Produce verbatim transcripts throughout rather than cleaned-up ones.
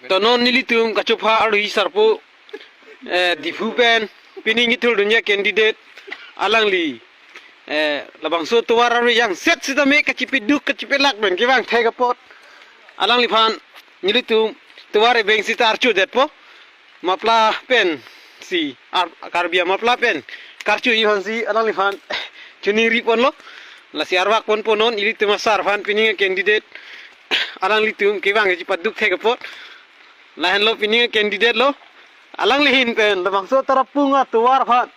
To non nelitum kachopha arhi sarpo, eh, Diphu pen pining ithul dunji candidate alangli, eh, labangso tovar arve jangset sitame kachipeduk kachipelak pen kevang thek apot alangliphan nelitum tovar ebeng sita archudetpo. Mapla pensi ar, Karbi amapla pen karchuji aphansi alangliphan chuningri ponlo. Lasi arvak ponpo non ilitum asar aphan pining candidate alanglitum kevang chipaduk thek apot. Lahenlo pining candidate lo. Alangli ahin pen labangso Tarapung atovar aphan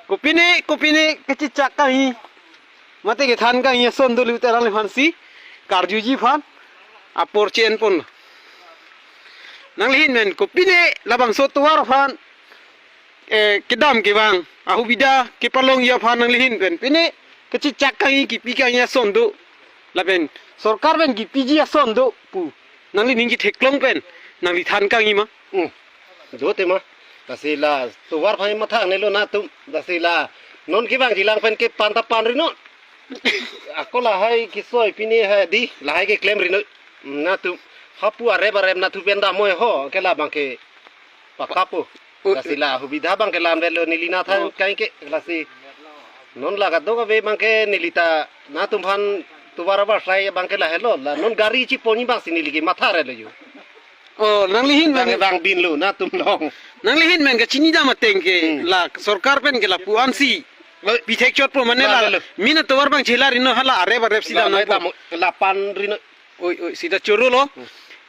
kopine kopine kachechak kangji mate kethan kangji ason dolo te alangliphansi karjuji aphan apor che-en ponlo. Nangli ahin pen kopine labangso tovar aphan, eh, kedam kevang ahubidha kepalongji aphan nangli ahin pen pine kachechak kangji kipi kangji ason do lapen sorkar pen kipiji ason do pu nangli ning ketheklong pen nangli than kangji ma? Hmm. Do tema. Lasi la tovar aphan matha-angnelo nangtum. Lasi la non kevangjilang pen kepan ta panri non. Ako lahai kesoi pine hai di lahai keklemri non. Nangtum hapu arep arep nangtum pen damnoi ho ke labang ke pakapo. U- Lasi la hubidha abang ke lamvelo neli nangthan Oh. kangji ke lasi non la kadokave abang ke neli ta nangtum aphan tovar avarsai abang ke lahelo la non gari chiponji abangsi neli ke matha-relo jo. Oh, nangli ahin Bang pen, bang binlo nangtum long. Nangli ahin pen kachinidam ateng ke Hmm. la sorkar pen ke lapu-ansi Oi. pithek chotpo mane Ba, la lo. Min atovar abang chela ri non hala arep arep si Ba, damnoi ba, po. mo, la panri non. Oi, oi, sita choro lo. Hmm.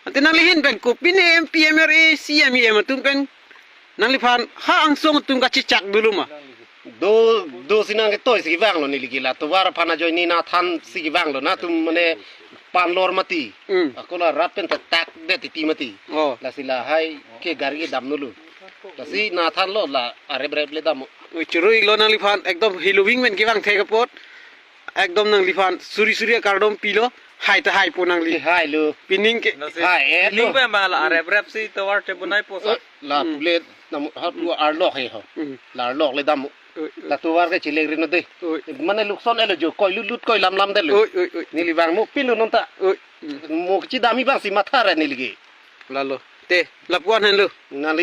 Ante nangli ahin pen kopine M P, M L A, C M, E M atum pen nangliphan ha angsong atum kachechak dolo ma? Do, do si nangketoi si kevanglo neli ke la tovar aphan ajoine nangthansi kevanglo nangtum mane panlor mati. Hmm. Ako la rat pen tetak det titi mati. Oh. Lasi lahai ke gari kedam dolo. Lasi nangthanlo la arep arep le damnon. Oi, choro-iklo nangliphan ekdom heloving pen kevang thek apot. Ekdom nangliphan suri suri akardom pilo, hai ta haipo nangli. Hailo. Pining ke. Nasi Hai, eh, pining lo. Pe ma la arep arep si tovar chebonaipo sa. Eh, la Hmm. pule namu ha tu arlok he ho. Hmm. La arlok le damnon. Oi, oi. La tovar ke chilek ri non de. Oi. Mane lukson elo jo koi lut lut koi lam lam detlo. Oi, oi, oi. Neli vangmo pinlo non ta. Oi. Hmm. Mo kachidamji abangsi matha-re neli ke. Lalo. Te, lapu-an henlo. Nangli